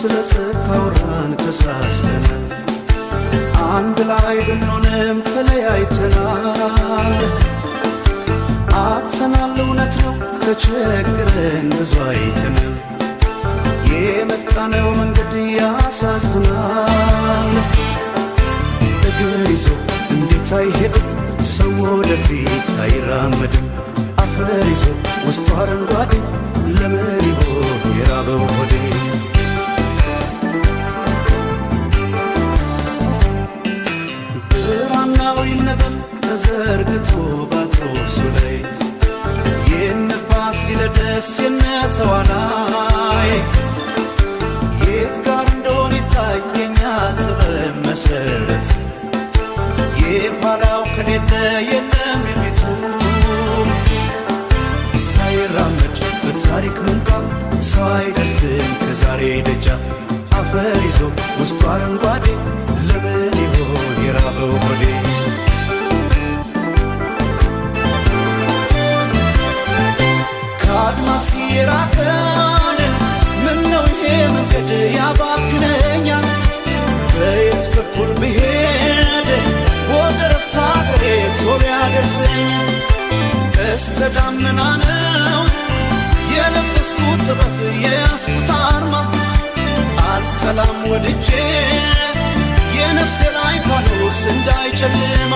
ስለ ጽድቅ ካወራን ተሳስተናል። አንድ ላይ ብንሆንም ተለያይተናል። አጥተናል፣ እውነት ነው፣ ተቸግረን ብዙ አይተናል። የመጣነው መንገድ ያሳዝናል። እግር ይዞ እንዴት አይሄድም ሰው ወደፊት አይራመድም። አፈር ይዞ ውስጡ አረንጓዴ ለምን ይሆን የራበው ሆዴ? ብራናው ይነበብ ተዘርግቶ ባትሮሱ ላይ፣ የነፋስ ሲለደስ የነተዋናይ የት ጋር እንደሆነ ይታይ የኛ ጥበብ መሰረት፣ የኋላው ከሌለ የለም የፊቱ። ሳይራመድ በታሪክ ምንጣፍ ሰው አይደርስም ከዛሬ ደጃፍ። አፈር ይዞ ውስጡ አረንጓዴ ለምን ይሆን የራበው ሆዴ? ከአድማስ የራቀን ምነው ይሄ መንገድ ያባክነኛል? በየት በኩል ብሄድ ወደ ረፍታ ሀገሬ ቶሎ ያደርሰኛል? ቀስተ ደመና ነው የለበስኩት ጥበብ የያዝኩት አርማ፣ አልጠላም ወድጄ የነፍሴ ላይ ፋኖስ እንዳይጨልማ።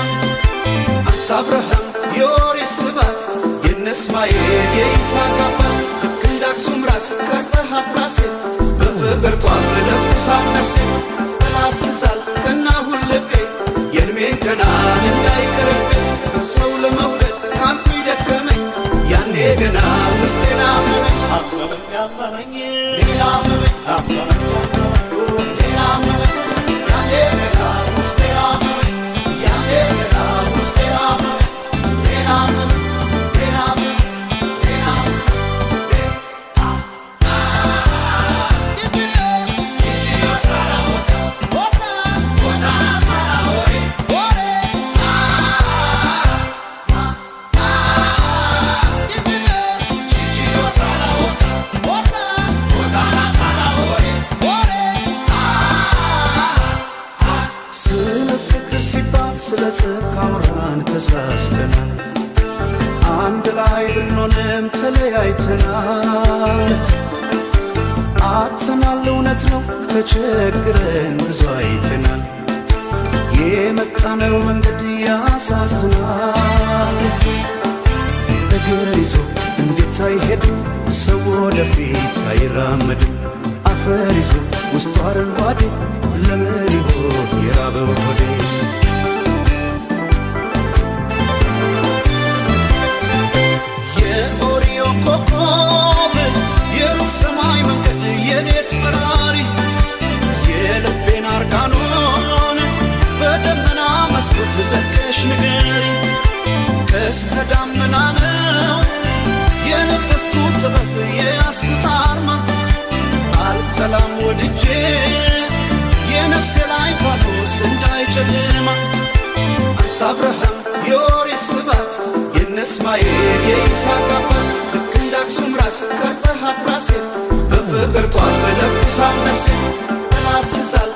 አንተ አብርሃም የወሬ ስባት፣ የነ እስማኤል የይስሐቅ አባት፣ ልክ እንደ አክሱም ራስ ቀርጸሃት ራሴን፣ በፍቅር ጧፍ ለኩሳት ነፍሴን። ጠላት ትዛል ቀናሁን ልቤ የእድሜን ቀናን እንዳይቀርብኝ፣ ሰው ለመውደድ ካልኩ ደከመኝ፣ ያኔ ገና ውስጤን አመመኝ። አመመኝ አመመኝ ሌላ አመመኝ፣ አመመኝ አመመኝ ሌላ አመመኝ፣ ያኔ ገና ውስጤን አመመኝ፣ ያኔ ገና ውስጤን አመመኝ፣ ሌላ አመመኝ፣ ሌላ አመመኝ፣ ሌላ አመመኝ። ስለ ፍቅር ሲባል ስለ ጽድቅ ካወራን ተሳስተናል። አንድ ላይ ብንሆንም ተለያይተናል። አጥተናል፣ እውነት ነው፣ ተቸግረን ብዙ አይተናል። የመጣነው መንገድ ያሳዝናል። እግር ይዞ እንዴት አይሄድም ሰው ወደፊት አይራመድም። አፈር ይዞ ውስጡ አረንጓዴ ለምን ይሆን የራበው ሆዴ? የኦሪዮ ኮከብ የሩቅ ሰማይ መንገድ የሌት በራሪ፣ የልቤን አርጋኖን በደመና መስኮት ዘልቀሽ ንገሪ። ቀስተ ደመና ነው የለበስኩት ጥበብ የያዝኩት አርማ፣ አልጠላም ወድጄ የነፍሴ ላይ ፋኖስ እንዳይጨልማ። አንተ አብርሃም የወሬ ስባት፣ የነ እስማኤል የይስሐቅ አባት፣ ልክ እንደ አክሱም ራስ ቀርጸሃት ራሴን፣ በፍቅር ጧፍ ለኩሳት ነፍሴን። ጠላት ትዛል